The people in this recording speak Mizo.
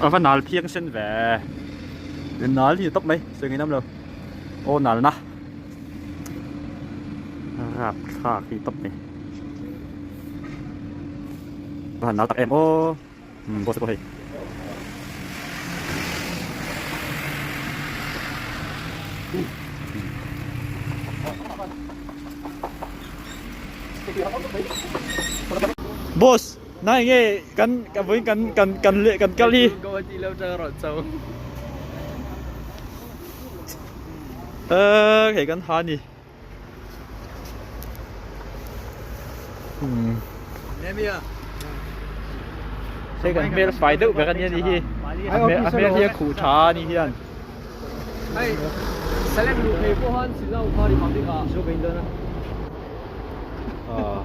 A va nal phiang sen ve. Nal hi tawp mai, sawi ngainam lo. Aw nal na. Rap thlak hi tawp mai. Va han nal tak em aw. Um boss te pawh hei. Boss Na nge kan ka vui kan kan kan le kan kal hi. Ờ hei kan ha ni. Hmm. Hei kan hmel fai deuh ber ania ni hi. A hmel a hmel hi a khuh tha a ni hian. Hei select luh phei pawh han Shillong kha Republic ah. Ah.